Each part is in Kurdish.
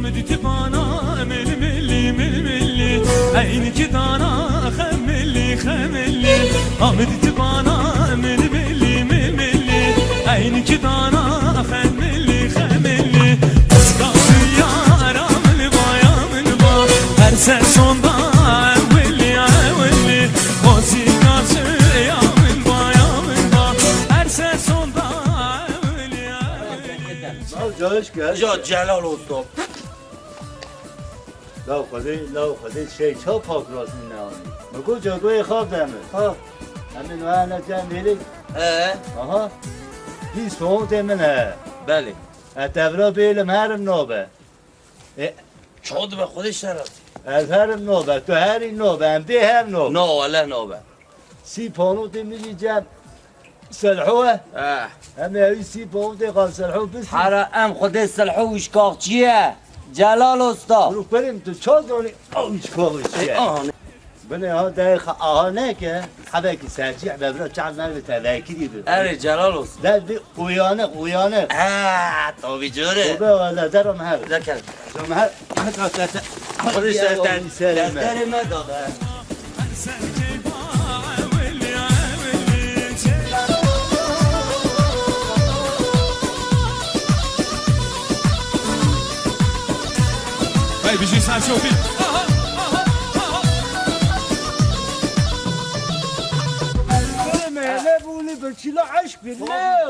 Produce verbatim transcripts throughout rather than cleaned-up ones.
Hamidî tu bana mil milî, mil milî, eynî ki dana xem milî, xem milî. Hamidî tu bana mil milî, mil milî, eynî ki dana xem milî, xem milî. Uska diyara min ba, ya min ba, her ses onda ewilî, ewilî. Muzîka ya min ba, ya min ba, her ses onda ewilî, ewilî. Sağ ol, hoş geldin. Ya Celal olsun. Law Xwedê, law Xwedê, şey, ça pak rast min neanî. Min got, cagoyê xav de min. Ha. Em ê niha ne cem vêrê. Ee? Aha. Bîst pound tê min he. Belê. E, tevra bêlim herim nabe. E. Çawa dibe Xwedê şer rast? Ez herim nabe, tu herî nabe, em dê her nabe. Na, wele nabe. Sî pound tê min jî cem. Selho e. Eh. Em ê wî sî pound tê xal Selho bistî. Hara em Xwedê Selho û şkaxçî ye. Celal Usta. Rûpelê min tu ça zanî ew şkaxçî ye. Ey, aha. Binê ha dayê xa-, aha neke, hebekî sercî, hebebira çav merve te vekirî bi. Erê, Celal Usta. Der bi uyanık, uyanık. Ha, tabii canım. Tobe wala, derim her. Zeker. Xwedê ser te, defterê me da be. Hey, bijî ser şofî. Mele bûnî bir çilo eşk bir ne?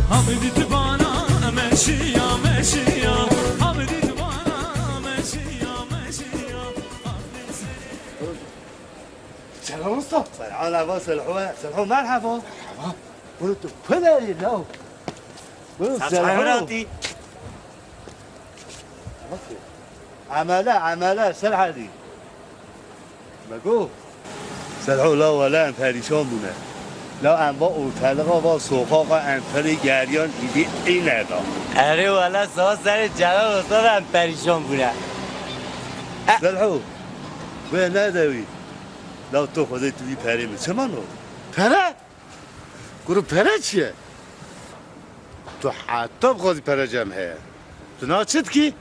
Hamidî tu bana meşiya, meşiya. Hamidî tu bana meşiya, meşiya. Selam usta. Selam, merhaba Selho. Selho, merhaba. Merhaba. Bunu tu kuleri lo. Bunu Selho. Emele, emele, Selhadî. Me got. Selho, la wele em perîşan bûne. La em va orteliğa, va sokaxa em pirî geriyan îdî îne da. Erê wele, sawa serê Celal Usta da em perîşan bûne. Selho, wê nedewî. La tu Xwedê tu vî perê min çima nodî? Pere? Kuro pere çi ye? Tu heta bixwazî pere cem heye. Tu na çi dikî?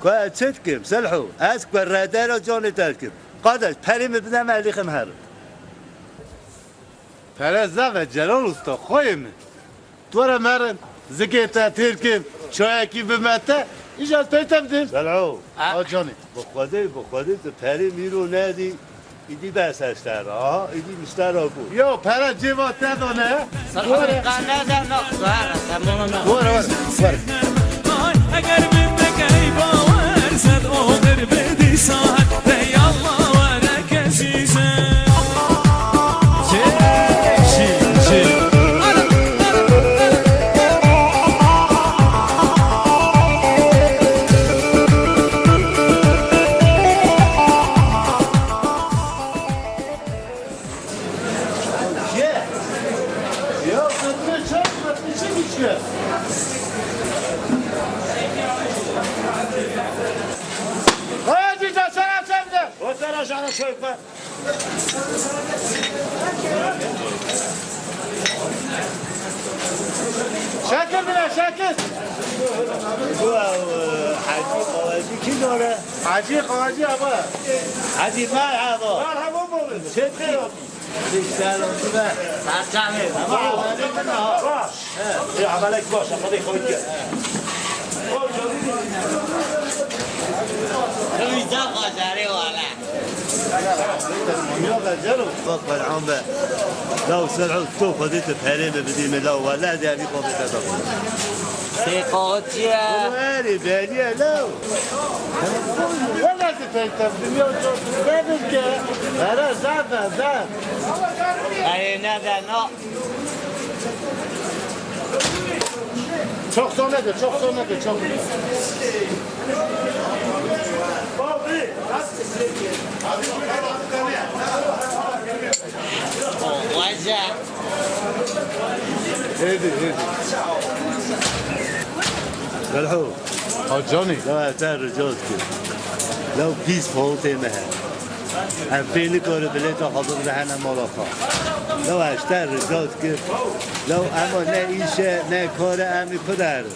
Ku ez çi dikim, Selho? Ez ku redera canê te dikim. Qadeş, perê min bide me elîxim herim. Pere zaf e, Celal Usta, xweyê min. Tu were merin, zikê te têr kim, çayekî bime te, îja ez pey te bidim. Selho. Ha? Ha canê. Bi Xwedê, bi Xwedê tu perê mîro nedî, îdî bes eşter. Aha, îdî miştera ku. Yo, pere cêva te da ne? Were. Were, were, were. Eger min nekey bawer, sed odir bidî saet. Ey Allah, were kesîze. Çi, çi, çi. Ye. Ya, kırkını çek, kırkını çek içine. Hadi, sen aç evde. O sen aşağıda çökme. Şakir bile, Şakir. Bu, e, Hacı Kavacı kim o lan? Hacı Kavacı abi. Hacı merhaba. Merhaba oğlum. Çetin. Sen olsun be. Sen canım. Tamam. Baş. He. Ya, amelek baş, amelek koy gel. Wî zaf xweşarê wala. Bak, Belhan be. Law Selho, tu Xwedê tu perê min bidî min law, wele ez ê evî xwe bike da. Sê qaxçiye. Erê, beriye law. Wele ez peytem, dinya çok. Ne bilge. Vere zaf e, zaf. Erê, ne de, no. Çok zor nedir, çok zor nedir, çok. Vaje. Hêdî, hêdî. Belho. Ha canî. La te rica dikim. La bîst pound tê me he. Em pê nikarin bilêta xwe bibire hene mala xwe. Lew ez ji te rica dikim. Lew ema ne îş e, ne kar e, em ê ku derin?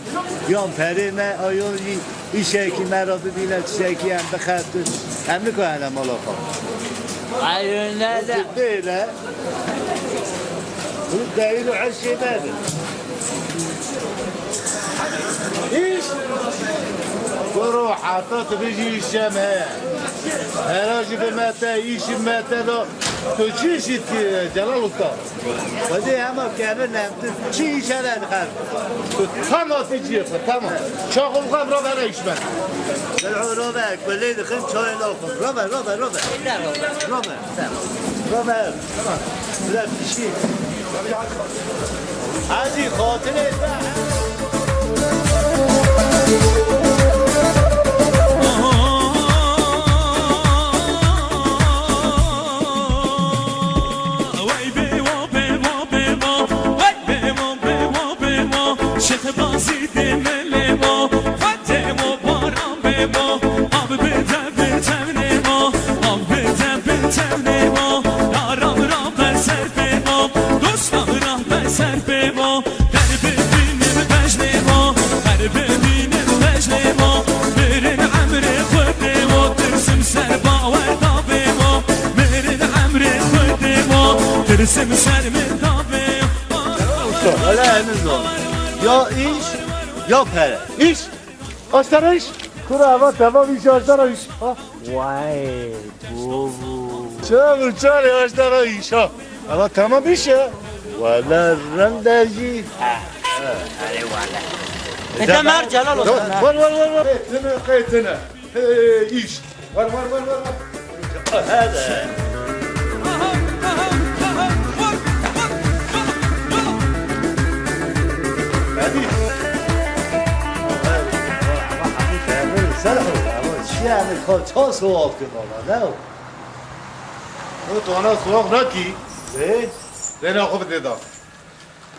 Yan perê me, a yan jî îşekî me re bibîne, tiştekî em bixebtin. Em nikarin hene mala xwe. Ayrı ne de. Bêle. Hûn dayîn û eşê me bin. Îş? Kuro, heta tu bijî îş çem heye. Hera jî bi me te, îş bi me te da. Tu çi îşî dikî, Celal Usta? Xwedê hema kevin em tu çi îş hene dixev? Tu tam hatî cihê xwe, tamam. Çaxo bixwe em rabe hene îş me. Dilxwe rabe, kulê dixin çayê naxwin. Rabe, rabe, rabe. Rabe. Rabe. Bira pişî. Hacî, xatirê te. Wey bê wo, bê wo, bê wo. Wey bê wo, bê wo, bê wo. Şêxbazî dê me lê wo. Xwedê wo baran bê wo. Av bê te bê tev nê wo. Av bê te bê tev nê wo. Yaran ra be ser bê wo. Dostan ra be ser bê wo. Her bibînim bejnê wo, her bibînim bejnê wo. Mirin emrê xwe dê wo, tirsim ser bawer da bê wo. Mirin emrê xwe dê wo, tirsim ser min da bê wo. Usta, hele henî zor. Ya îş, ya pere. Îş? Aştara îş? Kura eva temam îş, aştara îş. Ha? Vay, bu, bu. Çabuk çare aştara îş ha. Eva temam îş ya. Wala rende jî. Ha. Erê wala. E, tamam, Celal Usta. Var, var, var, var. Qeytine, qeytine. Hey, îş. Var, var, var, var, var. Hadi. Sen ama çi yani, çawa sual ki baba, ne o? O tona sual ne ki? Ne? Dena xwe bide da.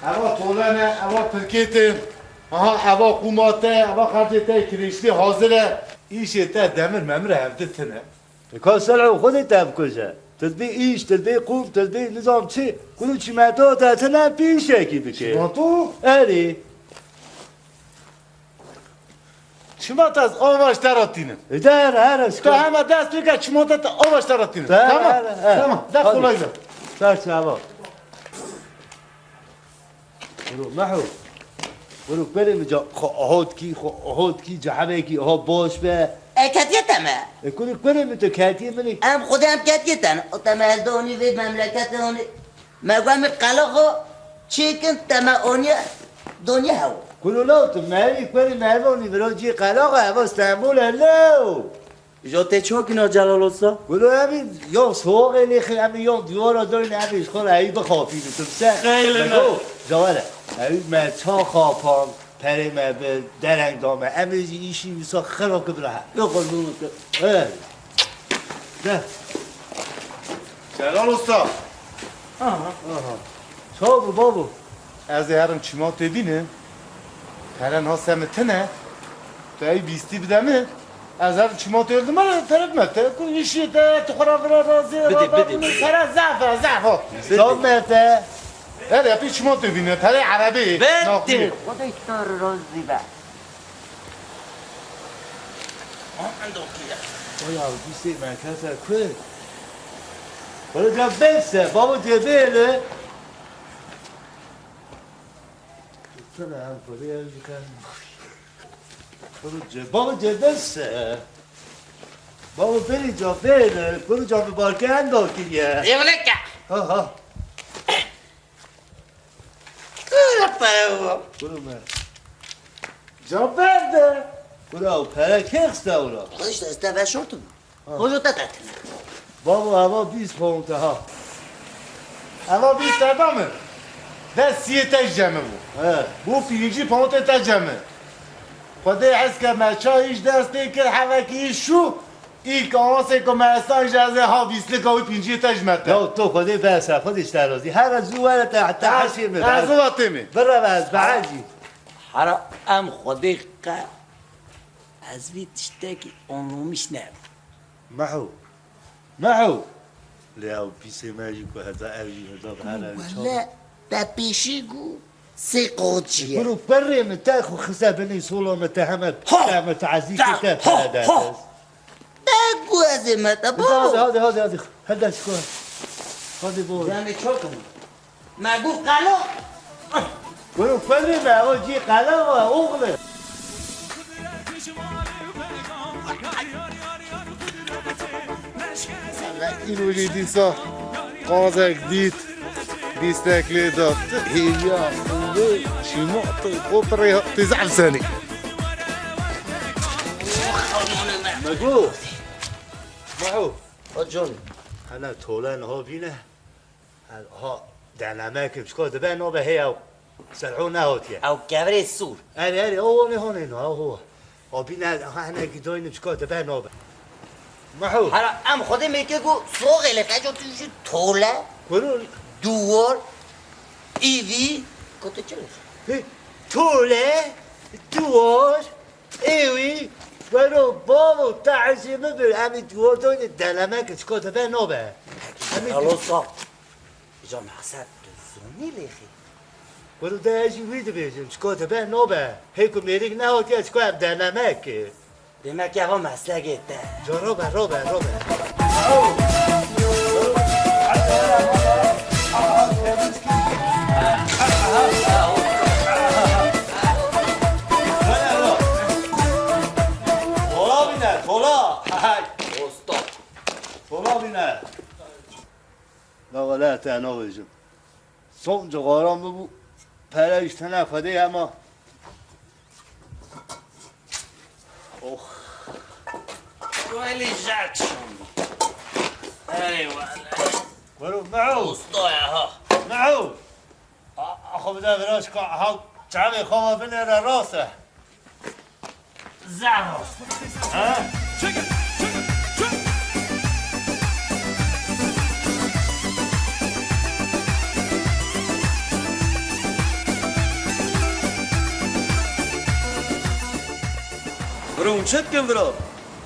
Eva tolene, eva pirkêtin. Aha, eva qûma te, eva xercê te kirêşlî hazir e. Îşê te demir memir hevdi tine. E, ka Selho xwe dê te bikuje. Tu dibî îş, tu dibî qûm, tu dibî nizam çi. Kulu çimento te tine pîşekî bike. Çimento? Erê. Çimento ez ava ji te re tînim. E, de here, here. Tu hema dest bike çimento te ava ji te re tînim. Tamam, tamam. De kolay be. Ser çava. Kuro Meho. Kuro kurê min ca xwe ahot kî, xwe ahot kî, cehenekî aha baş be. E, ketiye te me. E, kuro kurê min tu ketiye min î. Em xwedê em ketiye te ne. O te me ez donî vê memleketê onî. Me got min qela xwe çêkin te me oniye doniye hew. Kuro law tu mevî kurê mevonî viro cî qela xwe eva Stenbol e law. Jo tê çi kîna Celal Usta? Gulo em ê ya soxê lê xir em ê ya dîwara dayne em ê ji xwe re ey bixapînin tu bise. Xeylê me. Go, cawere. Ew me ça xapan, perê me bi dereng da me. Em ê jî îşî wisa xira ki bira he. Yo qurbanê te. He. De. Celal Usta. Aha. Aha. Çawa bû babo? Ez ê herim çimantê bînim. Pere nase min tine. Tu ey bîstî bide min. Ez herim çimantê li me pere bime. Te ku îşê te, tu xwe re vira razî, bidê, bidê, bidê. Pere zaf e, zaf o. Çawa me te? Her yapî çimantê bîne. Pere erebê. Bidê. Xwedê tu razî be. Oya, bîstê me kete ku? Wala ca bêse, babo cê bêle. Sana em xwedê ev dikin. Kuru ce, baba cebesse. Baba beni ca beni, kuru ca bir barke endo kiriye. Evleke. Ha ha. Kuru para bu. Kuru me. Ca bende. Kuru o para kekste ola. İşte, işte ben şortum. Ha. Hoca da tatlı. Babo, eva bîst pound e ha. Eva bîst e da min. Des siyê te ji cem min bû. He. Bû pîncî poundê te cem min. Xwedê hez ke me ça îş dest pê kir, hevekî îş şû, îlk avansê ku me estan ji ez ê ha bîstlika wî pîncî te ji me te. Ya to Xwedê bes e, Xwedê ji te razî. Here zû were te, te hesê min. Ez zû vatê min. Bireve ez behecî. Hera em Xwedê qe Ez vî tiştekî anlamiş ne. Meho. Meho! Lê ew pîsê me jî ku heta ev jî heta bi her ev çawa. Wele, te pêşî got sê qocî ye. Guro perrê min te xwe xise binê sola min te heme te min te ezî kir te pere derdest. Te got ez ê me te babo. Hadi, hadi, hadi, hadi. Hadi çiko. Hadi bol. Demê çok mu? Me got qelo. Guro perrê me, o cî qelo ve oxle. Îro jî dîsa qazek dît, dîstek lê da. Tu hêviya xwe şîma tu xwe pirê tê zehf senî. Mego. Meho. Ha can. Hene tole niha bîne. Ha, denemek çika dibe nabe heye ew. Serho nehatiye. Ew kevirê sûr. Erê, erê, o ne hone no, ho. O bîne, ha, hinekî doyne çika dibe nabe. Meho. Hera em xwedê mêke ku soxê lê qeco tu jî tole. Guro. Duwar. Îvî. Ku tu çi lê? He, tole, duwar. Ê wî, wero bavo, te hezê min bir, em ê diwardoyne denemek, çiko te be nobe. Em ê Alosa, îca mehseb tu zonî lêxî. Wero de ez jî wî dibêjim, çiko te be nobe. Hê ku mêrik nehatiye, çiko em denemek. Demek eva meslekê te. Ca robe, robe, robe. Tola bîne, tola. Hay. Usta. Tola bîne. La wele te navêjim. Son cixara min bû. Pere îştene Xwedê hema. Oh. Welî jek şon. Erê wele. Wero, Meho. Usta ya ha. Meho. A, a, xwe bide vira çika, ha, çavê xwe ve binêre rast e. Zehf rast. Ha? Bro, hûn çi dikin vira?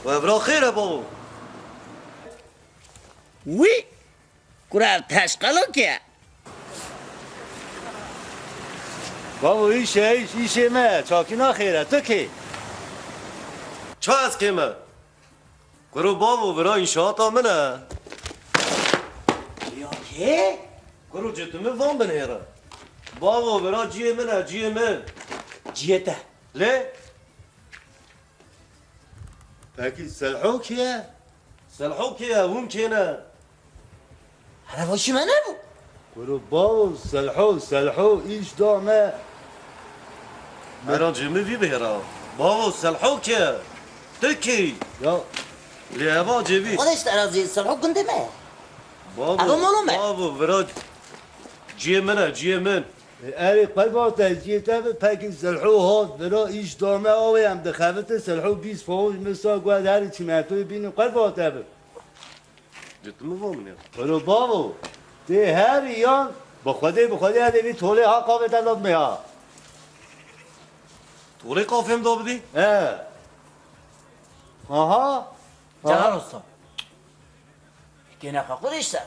We vira xêr e bavo. Wî? Kura ev teşqelo kê ye? Bavo, îş e, îş, îşê me ye. Çakî naxêre, tu kê? Ça ez kêm e? Kuro bavo, vira înşaata min e. Ya kê? Kuro cê tu min van binêre. Bavo, vira ciyê min e, ciyê min. Ciyê te? Lê? Pekî Selho kê ye? Selho kê ye, hûn kê ne? Hele va şî me nebû. Kuro bavo, Selho, Selho, îş da me. Merancê min vî bihêra. Bavo, Selho kê ye? Tu kê yî? Ya. Lê eva cêvî. Xwedê ji te razî, Selho gundê me ye. Bavo, eva mala me. Bavo, vira ciyê min e, ciyê min. Erê, qerba te, ciyê te bi pekî Selho hat, vira îş da me, awê em dixebitin, Selho bîst pawij min sa guh, herî çîmentoyê bînin, qerba te bi. Cê tu min va min ya. Xwero bavo, tê her yan, bi Xwedê, bi Xwedê, hede vî tolê ha qavê te da me ha. Tolê qafê min da bidî? He. Aha. Cahan Usta. Kêne xwe xwe de işte.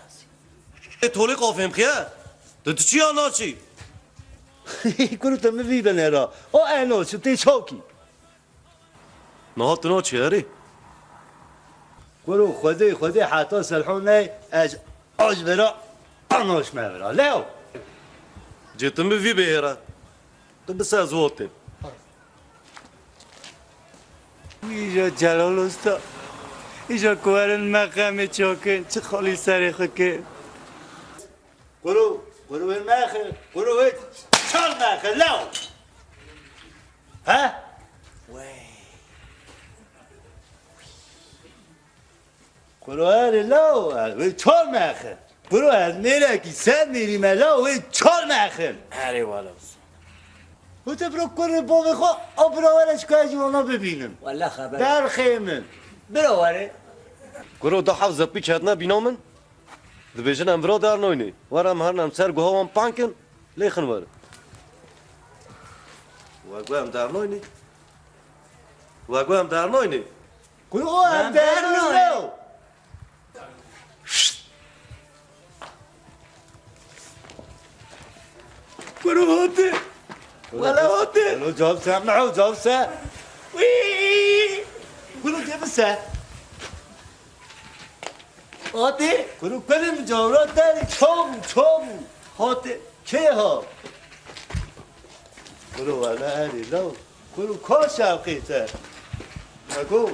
E, tolê qafê min xiye. Tu diçî ya naçî? Kuro tu min vî binêra. O eno, çi tê çawkî? Niha tu naçî herê? Kuro Xwedê, Xwedê heta Selho ney, ez, ez vera, anaş me vera. Leo! Cê tu min vî bihêre. Tu bi se ez hotê. Îja Celal Usta. Îja ku werin me qemê çakin, çi xalî serê xwe kir. Kuro, kuro wê mexe, kuro wê çal mexe, law. He? Wey. Kuro erê law, wê çal mexe. Kuro ez mêrekî ser mêrî me law, wê çal mexe. Erê wala. Hûn te biro kurê bavê xwe, a bira were ji kaya jî wana bibînim. Wala xeber. Derxê min. Bira were. Kuro da hevze pîç hatine bîna min. Dibêjin em vira dernoynê. Were em herin em ser guha wan pankin, lêxin werin. We got em dernoynê. We got em dernoynê. Kuro em dernoynê. Alo, hate. Alo, cevap se, meho, cevap se. Wî! Kuro cevap se. Hate. Kuro kurê min cevap derî, çav, çav. Hate. Kê ha? Kuro wele erî, law. Kuro ka şewqî te. Mego.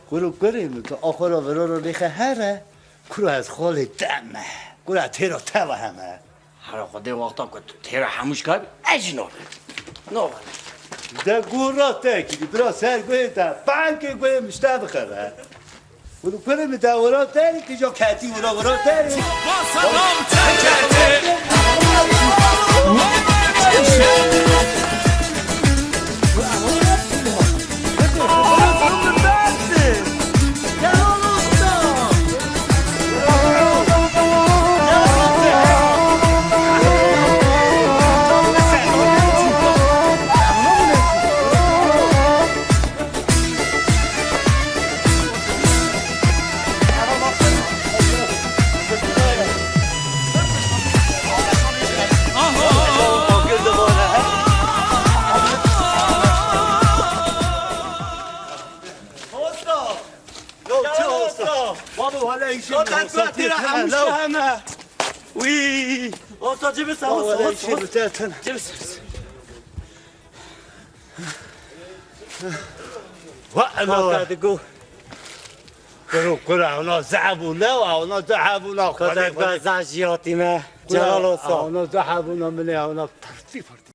Kuro kurê min tu axura virara lêxe here. Kuro ez xalê te me. Kuro ez têra te ve heme. Hera Xwedê wexta ku tu têra hemû şikar bî, ez jî naberim. Naberim. De gora te kirî, bira ser guhê te, pankê guhê min ji te bixeve. Hûn kurê min de wira derî, tu jo ketî wira, wira derî. Usta! Yo, çi usta? Baba, wala işim yok. Usta, tira hemû heme. Wî! Usta, cibisa, usta, usta. Işim yok, tena. Cibisa. Wa, alo. Kaka digo. Kuro, kuro, ona zehbû ne, ona zehbû ne. Kaka zehjiyatî me. Celal olsa. Ona zehbû ne, mine, ona tertî fertî.